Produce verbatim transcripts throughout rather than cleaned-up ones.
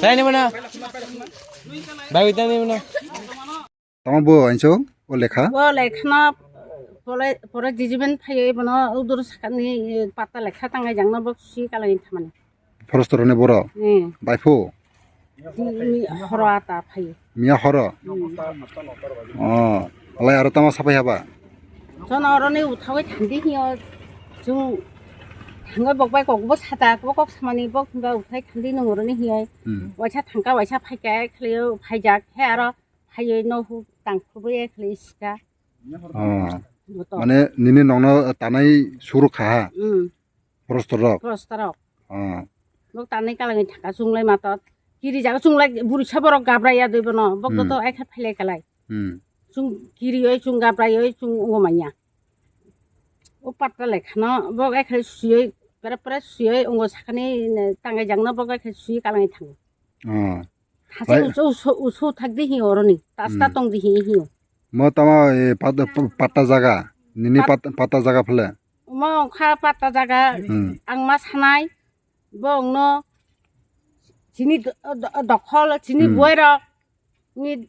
Tei ni mana? Bai tei ni mana? Tamo bo ansuk o lekha? Bo lekhano pore, pore judgment phaiwi bono udur sakani patta lekha tangai jangno bo si kalai thamani. Forest roni borok? Hmm. Baiphu? Horo ata phai. Miya horo? Hmm. Oh, alai aro tamo sapai haba? Jono oroni uthawi thandi hiyo. Jung thangwi bok bai kok bo sata, bo kok samani bok hwnba uthai thandi nung oroni hiyo. Hmm. Waisa thangka, waisa phaika, khlayo phaijak, he aro phaiwi no hu tang khubui khlai sika. Oh. Boto. Mane nini nongno tanai suru kha ha? Hmm. Prostor rok? Prostor rok. Oh. Bok tanai kalangwi thangka chunglai matot. Kiri jaga chunglai buri sa borok gabra ya dui bono. Bok Hmm. Boto ekha phailai kalai. Hmm. Chung kiri oi, chung gabra oi, chung ungo manya. O patta lekhano bok ekha suyoi, pere pere suyoi ungo sakani tangai jangno bok ekha suyoi kalangwi thango. Oh. Hache Bai- usu, usu, usu thak di hi oroni. Tasta Hmm. tong di hi hi. Mo tamo, eh, pat-, p-, patta jaga. Nini Pat- pat-, patta jaga phale. Mo kha patta jaga. Hmm. Ang ma sanai. Bongno. Chini do-, do-, dokhol, chini Hmm. boirok. Ni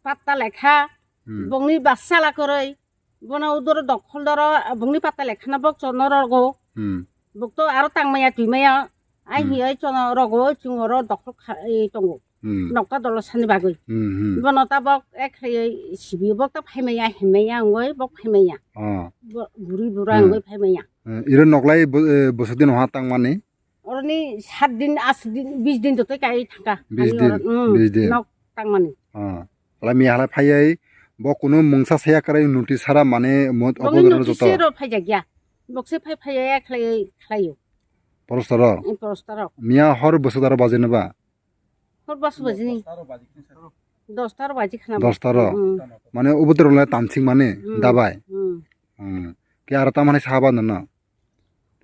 patta lekha. Hmm. Bongni basala koroi. Bono udoro dokhol doro, bongni patta lekha na bok chono rogo. Hmm. Bok to aro tangmaya twimaya. Ai Hmm. hi ai chono rogo, chung oro dokhol kha-, eh, tongo. Hmm. Nokta dolo sani bagwi. Hmm, hmm. Bono tabok ek hai sibi bok ta phaimaya, himaya wngwi bok phaimaya. Oh. Bo-, buri bura Hmm. wngwi phaimaya. Eh, iro noklai bo-, eh, bosodin oha tangmani? Oroni sat din, ash din, bis din jotoi kai thangka. Bis Ani din, oro, hmm, bis din. Nok tangmani. Oh. Ala miya halai phaiya, bo kunu mungsa saya karai notice sara mane mo-, Bokni obo notice joto. Se ro phaijakya. Bokse phai phaiya khlai, khlaio. Porostaro? Eh, porostaro. Miya hor bosodaro bajinaba? Hor bas bajini. Dostaro baji khana. Dostaro? Hmm. Mane ubutro le tamsing mane Hmm. dabai? Hmm. Hmm. Ke aro tamani saba nono?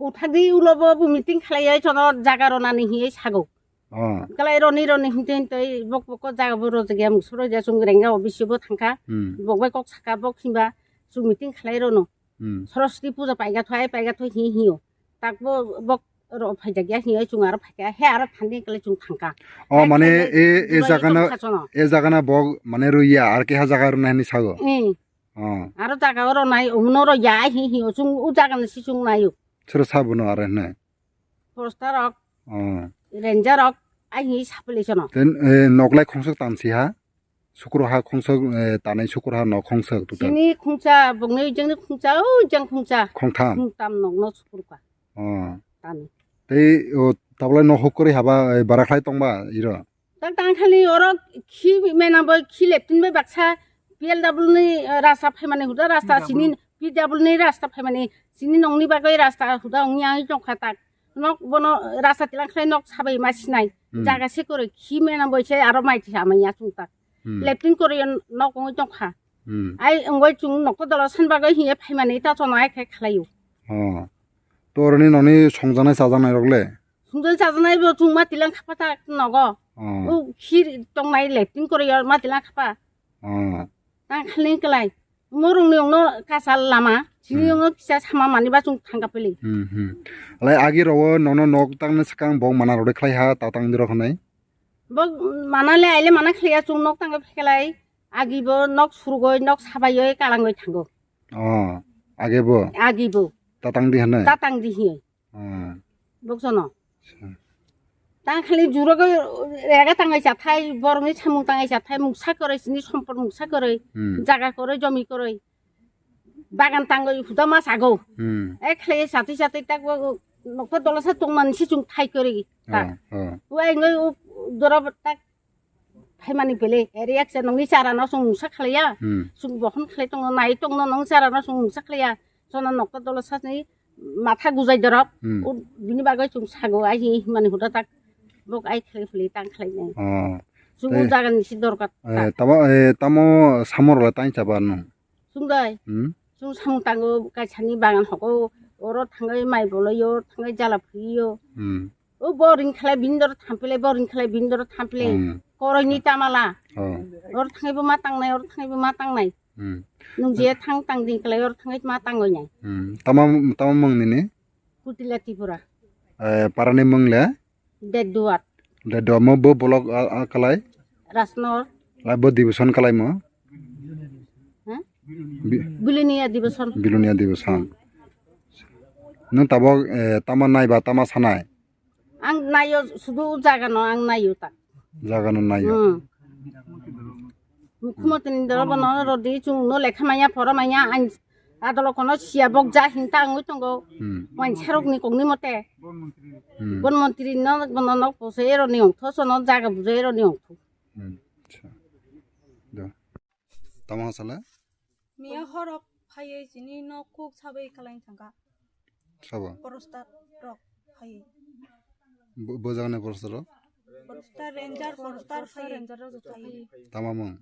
Uthadi ulo bo, bo meeting khlaiya chono jaga ronani hiye sago. Oh. Kalai roni roni hinte hinte bok bok jaga bo rojagya musuro ja chung rengga office bo thangka. Hmm. Bok bai kok saka bok himba chung meeting khlai rono. Hmm. Saraswati puja paiga thoi, paiga thoi hi hiyo. Tak bo bok ro phaijak ya hiyo, chung aro phaika, he aro thandi kale chung thangka. Oh, mane e, e jagana, e jagana bok mane ruya, ar keha jaga runa hini sago. Eh. Oh. Aro jaga oro nai, umno ro ya hi hiyo, chung u jaga ni si chung nayo. Sura sabuno are hne. Forester rok. Oh. Ranger rok, ai hi sapli sono. Ten, eh, noklai khongsok tamsi ha? Sukro ha khongsok, eh, tanai sukro ha nok khongsok tuta. Sini khungsa, bongni jengni khungsa, o jeng khungsa. Khongtham? Khungtam nok no sukro ka. Oh. Tani. Tei, o, tabla no hok kori haba, eh, bara khlai tongba, iro? Tak tang khali oro khi mena bo khi leptin bai baksa P L W ni, eh, rasta phaimani huda rasta P W. Sini P W ni rasta phaimani sini nongni bagwi rasta huda ongni ang tongkha tak. Nok bono rasta tilang khlai nok sabai ma sinai. Hmm. Jaga se koroi khi mena bo se aro mai tisa mai ya chung tak. Hmm. Leptin koroi nok ongoi tongkha. Hmm. Ai ongoi chung nok dolo san bagwi hiye phaimani ta chono ai khai khlaio. Oh. Torni noni songjanai chajanai rok le? Sungdol chajanai bo chwngma tilang khapa ta nogo. Oh. O khir tongnai leptin koroi ma tilang khapa. Oh. Tang khali klai. Morung ni ongno kasal lama. Sini Hmm. ongno kisa sama mani ba chung thangka pili. Hmm, hmm. Lai agi rogo nono nok tangna sakang bong mana rode khlai ha ta tang diro khnai. Bo mana le aile mana khlai ya chung nok tangka phelai. Agi bo nok surgoi nok sabai oi kalangoi thango. Oh. Agi bo. Agi bo. Ta tang di hane. Ta tang di hi. Hmm. Buksono. Acha. Tang khali juro go rega tangai chathai, borongni samung tangai chathai, mungsa koroi, sini sompot mungsa koroi, Hmm. jaga koroi, jomi koroi. Bagan tangoi huda ma sago. Hmm. Ek khali sati sati tak bo nokta dolosa tongmani si chung thai koroi. Ta. Oh, oh. Uai ngoi u doro tak phaimani bele, eri eksa nongni chara no chwng mungsa khlaiya, Hmm. chwng bohon khlai tongo, nai tongno nong chara no chwng mungsa khlaiya, chono nokta dolo sasni matha gujai dorok, Hmm. o bini bagwi chwng sago, ai hi mani huda tak bok ai khlai khlai tang khlai nai. Oh. Chwng o Tei, jaga ni si dorkar eh, ta. Tamo, eh, tamo samor la tang chaba no? Chwng dai. Hmm? Chwng samung tango kaisani bagan hogo, oro thangwi mai boloi, oro thangwi jala phuiyo. Hmm. O boring khlai bindor thampile, boring khlai bindor thampile. Hmm. Koroi ni tamala. Oh. Or thangwi bo ma tangnai, or thangwi bo ma tangnai. Hmm. Nung je thang tang ding khlai, or thangwi ma tangoi nai. Hmm. Tama, tama mung nini? Kutila Tripura. Eh, parani mung le? Deduat. Deduat mo bo block a, a kalai? Rasnor. Lai bo division kalai mo? Huh? Bi- Bilonia division. Bilonia division. Nung tabok, eh, tama nai ba tama sanai? Ang nayo sudu jaga no ang nayo ta. Jaga no nayo. Hmm. Mukhumo tini doro bono rodi chwng no lekha maya phoro maya ang adolo kono siya bok ja hinta angwi tongo. Hmm. Wain sarok ni kongni mote. Hmm. Bon montri no bono nok pose ero ni ongtho sono jaga bujo ero ni ongtho. Hmm. Acha. Do. Tamo sala? Miya horok phaiwi chini nok kuk sabai kalai thangka. Sabo? Porostar rok phaiwi. Bo, bo jagani porostar rok? Porostar ranger, porostar phaiwi. Tama mung?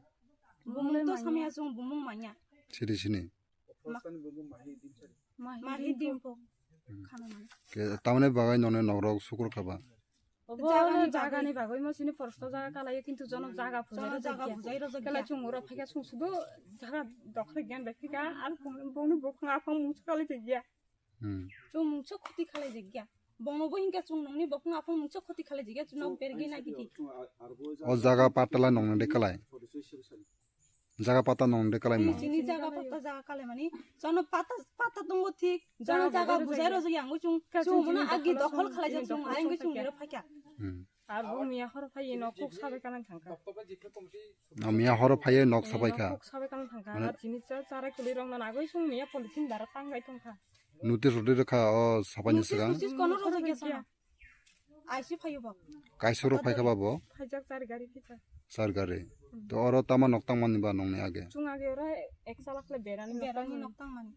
Bumung to samya chwng bumung manya. Siri sini? Ma-, mahi dim po. Hmm. Khana manya. Ke, tamani bagai none nok rok sukur kaba? Obo jagani bagwi. Jagani bagwi mo sini prosto jaga kalaio, kintu jono jaga phujai rw jaga phujai rw kala chwng oro phaikha, chwng sudu jaga dokhre gyan bai phaikha, ar bongni bukhung aphang mungsa kalai tongya. Hmm. Chwng mungsa khoti khalai jagya. Bongno bo hinkha chwng nongni bukhung aphang mungsa khoti khalai jagya, chwng nok bergi nagidi. O jaga patala nongni de kalai. Jaga pata nong de kalai mo. Chini jaga pata jaga kalai mani. Jono pata, pata tongo thik. Jono jaga bujai rojak yang chwng. Chwng mano agi dokhol khalai jak chwng ayang chwng nero phaikha. Hmm. Ar bo miya horo phai nok kok sabai kanan thangkha. Ah, miya horo phai nok sabai kha. Kok sabai kanan thangkha. Mane ar chini cha charai kuli rok na nagoi chwng miya polythene dara tangai tongkha. Notice rodi rwkha o sabai ni swkang. Notice kono rojak ya sana. Aisi phaio bo. Kaisa rok phaikha ba bo? Phaijak char gari phaijak. Char gari. Hmm. To oro tama nok tangmani ba nongni age? Chwng age oro ek chalak le berani nok tangmani.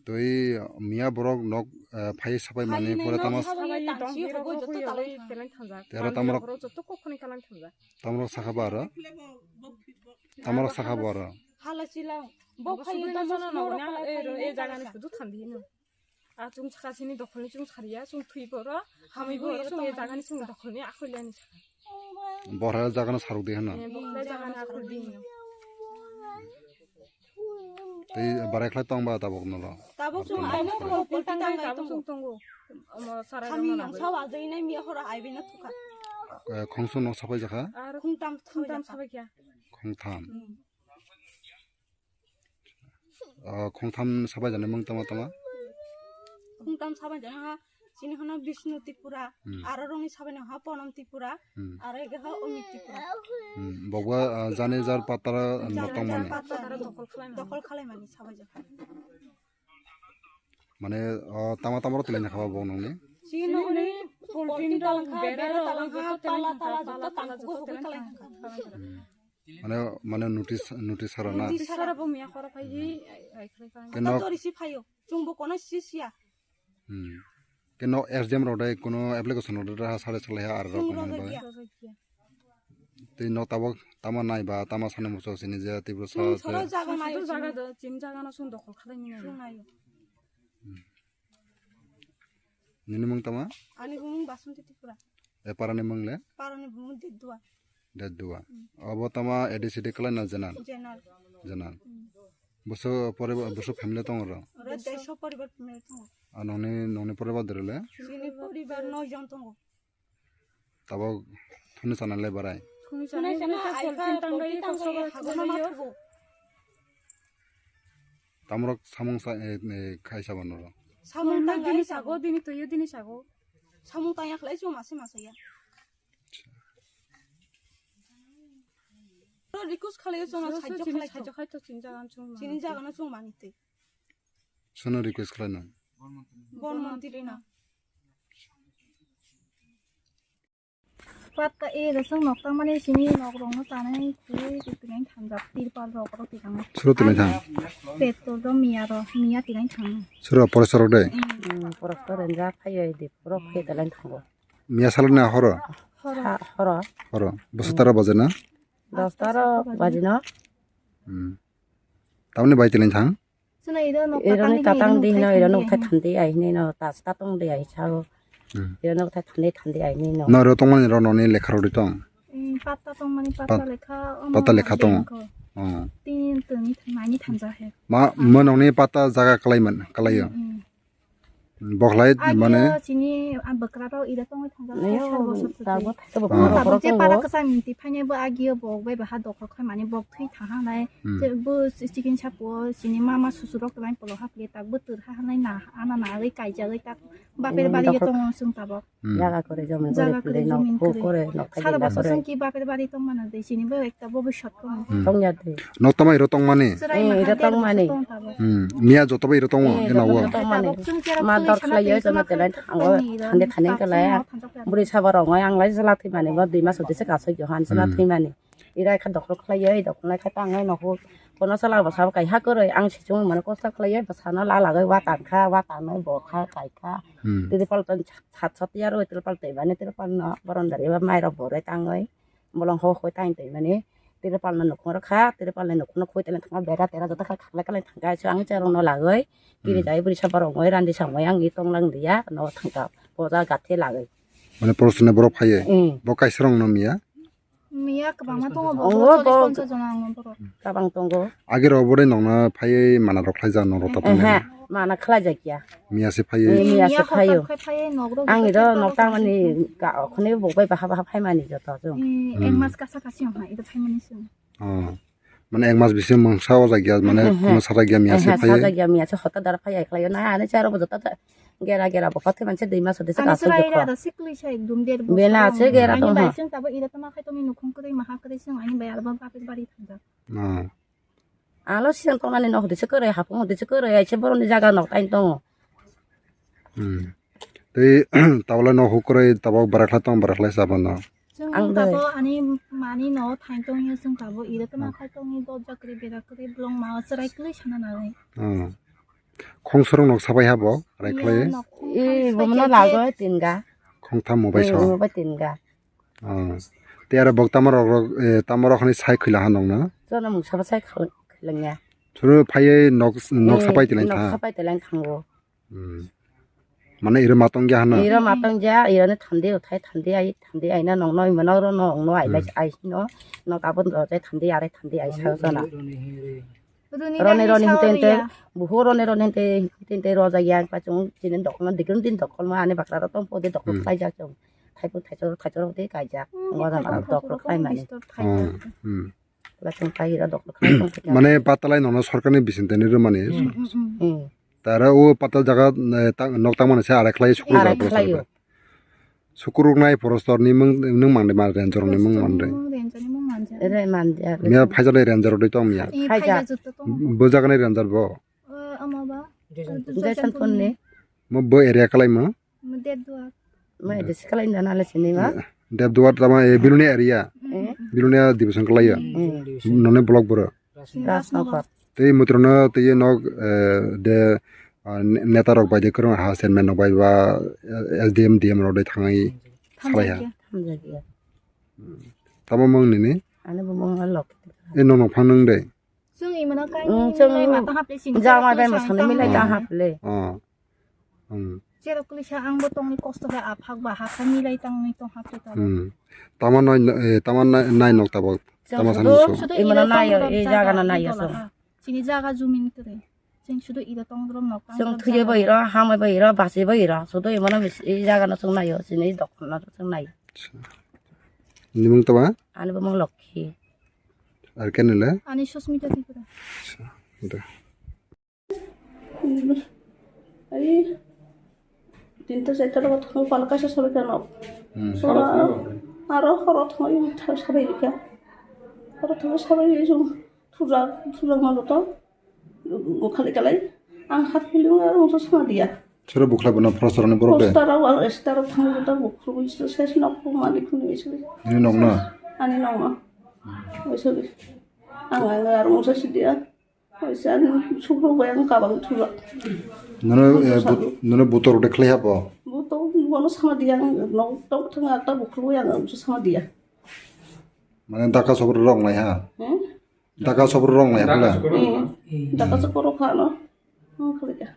Twi miya borok nok, eh, phai sapai mani pore tama sabai tangsi rogo joto talai tang. Tero tamrok joto kokoni kalang thamjak. Tamrok sakha ba aro? Tamrok sakha ba aro? Hala silang. Bo phaio tamo sumoro phalai e jagani sudu thandi hino. A chwng saka chini dokholni chwng sariya, chwng thwi boro, hamwi boro, chwng e jagani chwng dokholni akhoi lani saka. Bohra jagano saruk de hano. Eh, bohra jagani akhoi di hino. Tei barai khlai tong ba tabuk nolo. Tabuk chwng ano tabuk chwng tongo. Omo sarai kami nang sawa jai nai mi horo ai bina thuka. Eh, khongsu no sapai jakha? Ar khungtam khungtam sapai kya? Khungtam. Hmm. Ah, khungtam sabai jani mung tama tama? Khungtam sabai jani ha, chini hano Bishnu Tripura, hmm, aro rongni sabai no ha Ponam Tripura, hmm, aro ege ha Omit Tripura. Hmm, bokba, ah, jani jar patara, ah, jani jar notong mani. Patara dokhol khlai mani. Dokhol khlai mani sabai jani. Mane, ah, tama tama ro tilai na khaba bok nongni? Chini nongni polpin dong, bera rok, tala tala joto tala joto tala joto tilai na khaba. Hmm. Mane, mane notice, notice sara na? Notice sara bo miya khoro phai hi, ai, ai, khlai khlai. Keno tori si phaio, chwng bo kono si siya. Hmm. Keno S D M rok dai kono application rok dai ha sare salai ha ar rok kono bai. Tei no tabok tama nai ba tama sani muchok sini je tibro sa. Chwng soro jaga nai. Jaga do, chini jaga no chwng dokhol khlai ni. Chwng nai. Hmm. Nini mung tama? Ani mung Basanti Tripura. E parani mung le? Parani mung Dedua. Dedua. Hmm. Obo tama A D C D khlai na jenar? Jenar. Jenar. Hmm. Boso poribar, boso family tongo ro? Oro deso poribar family tongo. A nongni, nongni poribar dere le? Chini poribar noi jon tongo. Tabok thuni sana le barai? Thuni sana le ai kha, poti tang bai kha, hago ma thugo. Tamrok samung sa, e, e, khai sabo noro. Samung tang dini sago, dini tuyo, dini sago. Samung tang yak lai chuma se masa ya. Request khalai chuma sajjo khalai to. Sajjo khai to chini jaga no chuma. Chini jaga no chuma ni te. Sono request khalai no. Bon montri na. Patta e da song nok tang mani sini nok rong no tanai twi twi twi nang thang jak tirpal rok rok twi tang. Suro twi nang thang. Petrol do miya ro miya twi nang thang. Suro porosor rok de. Hmm, porosor rok ja phai ai de rok phai da lang thango. Miya salo na horo. Horo. Horo. Horo. Boso tara baje na? Dos tara baje na. Hmm. Tamni bai twi nang thang. Chwng iro nok tatang di hino, iro nok thai thandi ai hino, tas ta tong di ai sao. Hmm. Iro nok thai thandi thandi ai hino. No ro tongmani ro noni lekha rodi tong. Hmm, patta tongmani patta lekha, patta lekha tong. Oh. Tin tuni mani thanja he. Ma, mo noni patta jaga kalai man, kalai yo. Hmm, hmm. Boklai mane. Chini bwkra rok iro tongwi thanja. Tabuk je para kwcham ni twi phainai bo agio bok bai baha dokhor khai mani bok thwi thaha nai. Hmm. Je bo chicken sapo chini mama susurok twlang polo hapli tak bo twrha hanai na ana na wi kaijagwi tak baper bari yo tongo chwng tabok. Hmm. Jaga kore jomin kore nok kore nok thai sara bosor song ki baper bari tong mano de chini bo ekta bo bwsat tong. Hmm. Tong ya de. Nok tama iro tong mani. Eh, iro tong mani. Hmm. Miya joto bo iro tongo. Eh, eno joto o. Tong mani. Ma dor khlai yo jono telai thango thande thani kala. Buri sabo rong ang lai jela thwi mani bo dui mas udi se kasoi johan jela thwi mani. Ira kha dokhol khlaiwi, dokhol nai kha tangai nokhuk. Kono sala bwsa bo kaiha kwrwi, ang sichung mano kosto khlaiwi bwsano la lagwi wa tangkha, wa tangwi bo kha, kai kha. Hmm. Tirpal ton sat sat ya rwi tirpal twi mani tirpal no boron dari ba mai rok bo rwi tangwi. Bolong ho hoi tang twi mani tirpal no nukhung rw kha, tirpal ni nukhung no khoi twi thangkha bera tera joto kha khaklai khaklai thangkha. So ang cherong no lagwi kiri jai bwrwi sabo rongwi randi samwi ang tong lang dia no thangkha. Boja gathe lagwi. Mane porosni borok phaiye. Mm. Bo kaisa rok no miya. Miya kwbangma tongo bo, Tongo cholish bo. Ponchash jona ang borok. Kabang tongo. Age rok bore nokna phaiye mana rok khlai ja norok ta Ehe, tongo. Mana khlai ja kiya. Miya se phaiye. Mm, miya se Miya phaio. Hotak khai phaiye nok rok Ang joto iro cholish nok tangmani ponchash. Ka okhone bo bai baha baha phaimani joto jong. Mm, ek mas kasa kasi ha ida phaimani sung. Oh. Mane ek mas bisi mungsa o jagya, mane Ehe. Kuno sajagya miya se Ehe, phaiye. Sajagya miya se hota dara phaiye khlaio na, ani charo bo jota ta gera gera bo kothe manse dui mas de se Ani kaso chwrai jokho. Ra da sikli sa ekdum der bo Bela sa se gera ani to bai ha. Seng tabo ira tama khai tongni nukhung kwrwi maha kwrwi seng ani bai alba bapir bari thangja. Ah. Alo siyan tongnani no hudi se kwrwi hapung hudi se kwrwi ai se boroni jaga nok tain tongo. Hmm. Tei tabole no hukroi tabok barakhlai tong barakhlai sabano. Chwng Ang dai. Tabo ani mani no thain tongyo chwng tabo iro tama khai tongni dojak kwrwi bera kwrwi blong ma chwrai kwrwi sana nanai. Hmm. Khongsorok nok sabai habo rai khlai. Iya, nok khong Eh, khai bomno sabai lago tinga. Khongtham mobile Eh, so. Mobile tinga. Oh. Tei aro bok tamo rok rok, eh, tamo rok ni sai khwila ha nokno. Jono mung sabo sai khwlangya. Suru phaiye nok nok Eh, sapai tilang nok tha. Sapai tilang thango. Hmm. Mane iro matong ya hana. Iro matong ya, iro ne thandi uthai thandi ai thandi ai na nong noi mano ro nong no ai lai Hmm. Ai no nok abon ro jai thandi are thandi ai sa jana. Roni Roni rani roni sao hinte hinte riya. Buho roni roni hinte hinte hinte roja ya pa chung chini dokno digrun din dokol ma ani bakra ro tong podi dokol Hmm. Khlai jak chung. Thaipu thaichor thaichor hode kai jak. Hmm, Ngo jana thaichor dokol thaichor khlai mani. Disturb khai Hmm. Jak. Hmm. Latung kai ira dokol khlai tong khe. Mane patalai nono sorkarni bising tani rwmani. Hmm, hmm, hmm. Hmm. Tara o patal jaga, eh, ta-, nok tangmani se arai khlai sukru Arai jaga khlaio. Porosor. Sukuruknai porosor ni mung, nung mangde ma ranger ni mung mangde. Mung ranger ni mung manja. Re manja. Miya phaijak nai ranger rok dei tong miya. Eh, phaijak. Phaijak jotto tong. Bo jaga nai ranger bo. Eh, ama ba. Jason Jason Ponni. Ponni. Mo bo area kalai mo. Mo Debduar. Mo area kalai na na le sini ma. Debduar tama e Bilonia area. Eh. Bilonia division kalai ya. Hmm. None block boro. Rasnagar. Tei mutrono tei nok, eh, de, ah, ne-, neta rok bai de kwrwng ha chairman rok bai ba, eh, S D M, D M rok de thangwi salai ha. Thamjakya. Thamjakya. Tamo mung nini? Ani bo mung lok. E nong nong phang nung de. Chwng imano kai Mm, chwng nai ma tang haple sini. Jama bai ma sani milai tang haple. Oh. Hmm. Cherok kulisa ang bo tongni kosto khe aphak ba hakha milai tangni tong hak twi taro. Hmm. Tama nai, eh, tama nai, nai nok tabok. Tama sani sudo so. Sudo imana ira nayo, tong e jaga na nayo so. Chini jaga jumin kre. Chwng sudo ira tong drom nok tang. Chwng thuye bai ro, hamai bai ro, basi bai ro. Sudo imana mis-, e jaga na chwng nayo, chini dokna chwng nayo. Nimung tama? Ani bo mung Lokhi. Ar kenile? Ani Susmita Tripura. Acha, udah. Ai, tinta chaita rok thang pala kaisa sabai kano. Hmm. Sora aro horo thang thang sabai kha. Horo thang sabai jung thuja thuja ma joto. Go khali kalai. Ang hat piling aro so sama dia. Sero bukhlai bono prostor ni borok de. Prostor aro star thang joto bukhru isu ses nok malik ni isu. Ini nok na. Ani nok na. Isu. Ang ang aro so sidia. Oisa, ang sukrok bai ang kabang thujak. Nono, eh, but-, nono butor de khlai habo? Butor bono sama di ang nok tok thang akta bukhru bai ang usa sama dia. Mane daka sobro rong nai ha? Hmm? Daka sobro rong nai ha pula? Hmm. Daka sobro kha no. Hmm, khlai ya.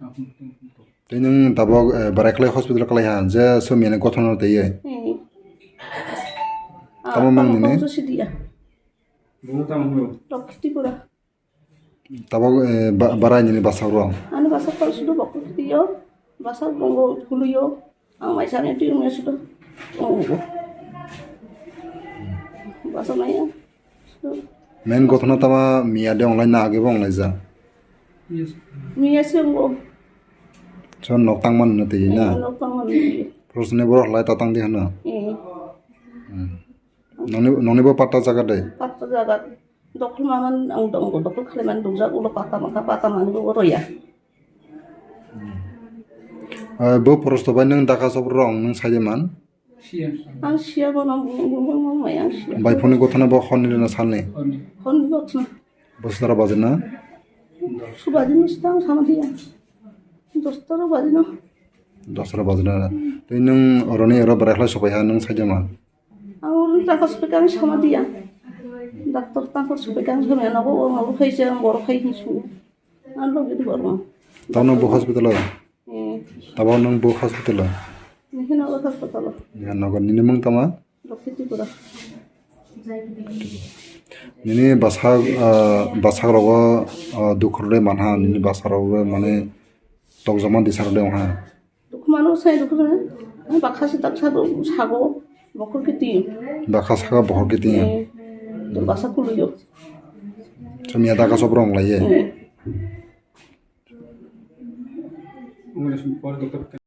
Tei nwng tabok, eh, barai khlai hospital khlai ha, je somya ni gothon no tei ye. Hmm. Tamo Ah, mang tamo nini? Kong susi dia. Lokhi Tripura. Tabok, eh, ba-, barai nini bwsarok rok? Ani bwsarok sudu bokol kiti yo, bwsarok bongo kului yo, ang mai sani twi wngya sudu. Oh, bwsa maya. Main gothona tama miya de onglai na age bo onglai ja? Miya se wngbo. So nok tang man na twi na? Nok tang man na twi. Prosne borok lai ta tang di hana? Eh. Hmm. Noni, noni bo patta jaga de? Patta jaga. Dokol maman ang dong, dokol khali man dujak ulo pata maka pata man bo roya. Eh, bo prosto bai nung daka sop rong nung saide man? Ang siya bo no bung bung bung bung mai ang siya. Bai phone gothana bo honni rena salni? Honni gothana. Bosdara bajena? Subadi no sita ang sama dia. Dostara badi no. Dostara bajena. Tei nung oroni oro berai khlai sopai ha nung saide man? Ang oro daka sopai khe ang sama dia. Doctor tangkol sopai khe ang sama nogo, o nogo khai se ang borok khai hinsu. Ang logi di borok. Tamo bo hospital o? Eh. Tamo nung bo hospital o? Nihino o hospital o. Nihino nogo nini mung tama? Lokhi Tripura. Nini basa, ah, basa rogo, ah, dukhu rwde manha, nini basa rogo mane tokjama disa rwde wngha. Dukhu mano sai dukhu rwde. Ani bakha se tak sago, sago, bokhor kiti. Bakha sago bokhor kiti. Eh, to basa kuluyo. Chamiya daga sobrong laiye. Eh.